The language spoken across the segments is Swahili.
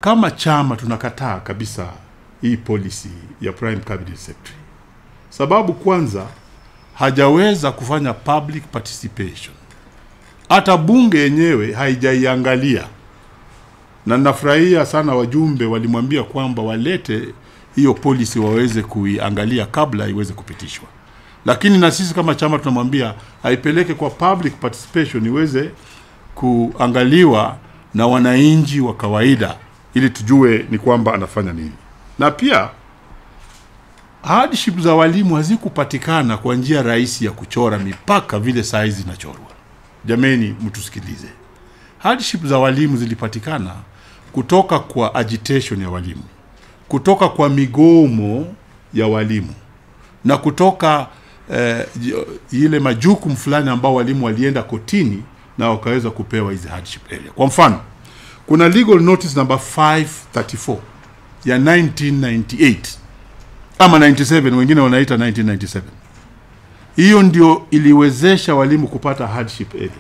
Kama chama tunakataa kabisa hii policy ya Prime Cabinet Secretary. Sababu kwanza, hajaweza kufanya public participation. Hata bunge yenyewe haijaiangalia. Na nafurahia sana wajumbe walimwambia kwamba walete hiyo policy waweze kuiangalia kabla iweze kupitishwa. Lakini na sisi kama chama tunamwambia aipeleke kwa public participation iweze kuangaliwa na wananchi wa kawaida ili tujue ni kwamba anafanya nini. Na pia hardship za walimu hazikupatikana kwa njia rahisi ya kuchora mipaka vile saizi inachorwa. Jameni, mtusikilize. Hardship za walimu zilipatikana kutoka kwa agitation ya walimu, kutoka kwa migomo ya walimu, na kutoka ile majukumu fulani ambao walimu walienda kotini na wakaweza kupewa hizi hardship area. Kwa mfano, kuna legal notice number 534 ya 1998 ama 97, wengine wanaita 1997. Hiyo ndio iliwezesha walimu kupata hardship areas.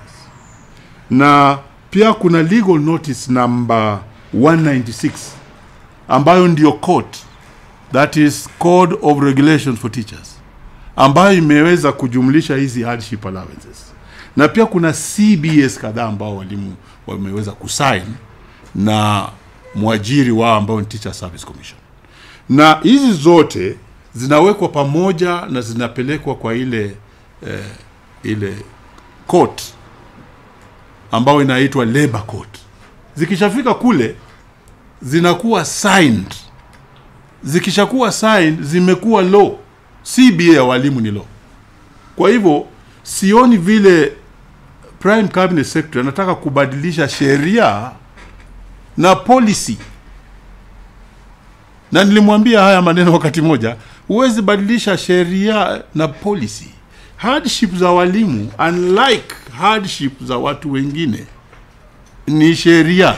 Na pia kuna legal notice number 196 ambayo ndio code, that is Code of Regulations for Teachers, ambayo imeweza kujumlisha hizi hardship allowances. Na pia kuna CBS kadhaa ambao walimu wameweza kusign na mwajiri wao ambao ni Teacher Service Commission. Na hizi zote zinawekwa pamoja na zinapelekwa kwa ile court ambayo inaitwa Labor Court. Zikishafika kule zinakuwa signed. Zikishakuwa signed zimekuwa law. CBA ya walimu ni law. Kwa hivyo sioni vile Prime Cabinet Secretary anataka kubadilisha sheria na policy. Na nilimwambia haya maneno wakati moja, huwezi badilisha sheria na policy. Hardship za walimu, unlike hardship za watu wengine, ni sheria.